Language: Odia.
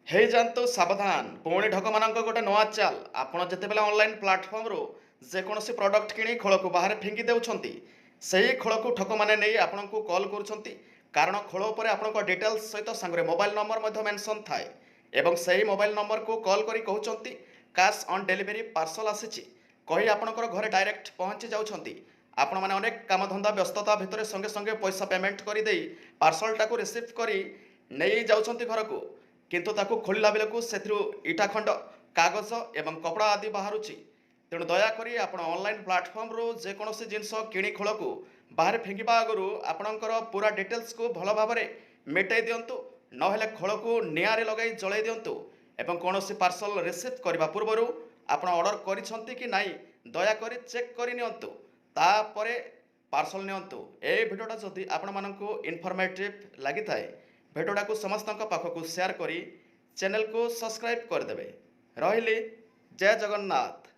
ହେଇଯାଆନ୍ତୁ ସାବଧାନ, ପୁଣି ଠକମାନଙ୍କ ଗୋଟେ ନୂଆ ଚାଲ। ଆପଣ ଯେତେବେଳେ ଅନଲାଇନ୍ ପ୍ଲାଟଫର୍ମରୁ ଯେକୌଣସି ପ୍ରଡକ୍ଟ କିଣି ଖୋଳକୁ ବାହାରେ ଫିଙ୍ଗି ଦେଉଛନ୍ତି, ସେହି ଖୋଳକୁ ଠକମାନେ ନେଇ ଆପଣଙ୍କୁ କଲ୍ କରୁଛନ୍ତି। କାରଣ ଖୋଳ ଉପରେ ଆପଣଙ୍କ ଡିଟେଲ୍ସ ସହିତ ସାଙ୍ଗରେ ମୋବାଇଲ ନମ୍ବର ମଧ୍ୟ ମେନସନ୍ ଥାଏ ଏବଂ ସେହି ମୋବାଇଲ ନମ୍ବରକୁ କଲ୍ କରି କହୁଛନ୍ତି, କ୍ୟାସ୍ ଅନ୍ ଡେଲିଭରି ପାର୍ସଲ ଆସିଛି କହି ଆପଣଙ୍କର ଘରେ ଡାଇରେକ୍ଟ ପହଞ୍ଚି ଯାଉଛନ୍ତି। ଆପଣମାନେ ଅନେକ କାମଧନ୍ଦା ବ୍ୟସ୍ତତା ଭିତରେ ସଙ୍ଗେ ସଙ୍ଗେ ପଇସା ପେମେଣ୍ଟ କରିଦେଇ ପାର୍ସଲଟାକୁ ରିସିଭ୍ କରି ନେଇ ଯାଉଛନ୍ତି ଘରକୁ। କିନ୍ତୁ ତାକୁ ଖୋଲିଲା ବେଳକୁ ସେଥିରୁ ଇଟା ଖଣ୍ଡ, କାଗଜ ଏବଂ କପଡ଼ା ଆଦି ବାହାରୁଛି। ତେଣୁ ଦୟାକରି ଆପଣ ଅନଲାଇନ୍ ପ୍ଲାଟଫର୍ମରୁ ଯେକୌଣସି ଜିନିଷ କିଣି ଖୋଳକୁ ବାହାରେ ଫିଙ୍ଗିବା ଆଗରୁ ଆପଣଙ୍କର ପୁରା ଡିଟେଲ୍ସକୁ ଭଲ ଭାବରେ ମିଟାଇ ଦିଅନ୍ତୁ, ନହେଲେ ଖୋଳକୁ ନିଆଁରେ ଲଗାଇ ଜଳାଇ ଦିଅନ୍ତୁ ଏବଂ କୌଣସି ପାର୍ସଲ ରିସିଭ୍ କରିବା ପୂର୍ବରୁ ଆପଣ ଅର୍ଡ଼ର କରିଛନ୍ତି କି ନାହିଁ, ଦୟାକରି ଚେକ୍ କରି ନିଅନ୍ତୁ, ତାପରେ ପାର୍ସଲ ନିଅନ୍ତୁ। ଏହି ଭିଡ଼ିଓଟା ଯଦି ଆପଣମାନଙ୍କୁ ଇନଫର୍ମେଟିଭ୍ ଲାଗିଥାଏ, ଭିଡ଼ିଓଟାକୁ ସମସ୍ତଙ୍କ ପାଖକୁ ସେୟାର କରି ଚ୍ୟାନେଲକୁ ସବସ୍କ୍ରାଇବ୍ କରିଦେବେ। ରହିଲି, ଜୟ ଜଗନ୍ନାଥ।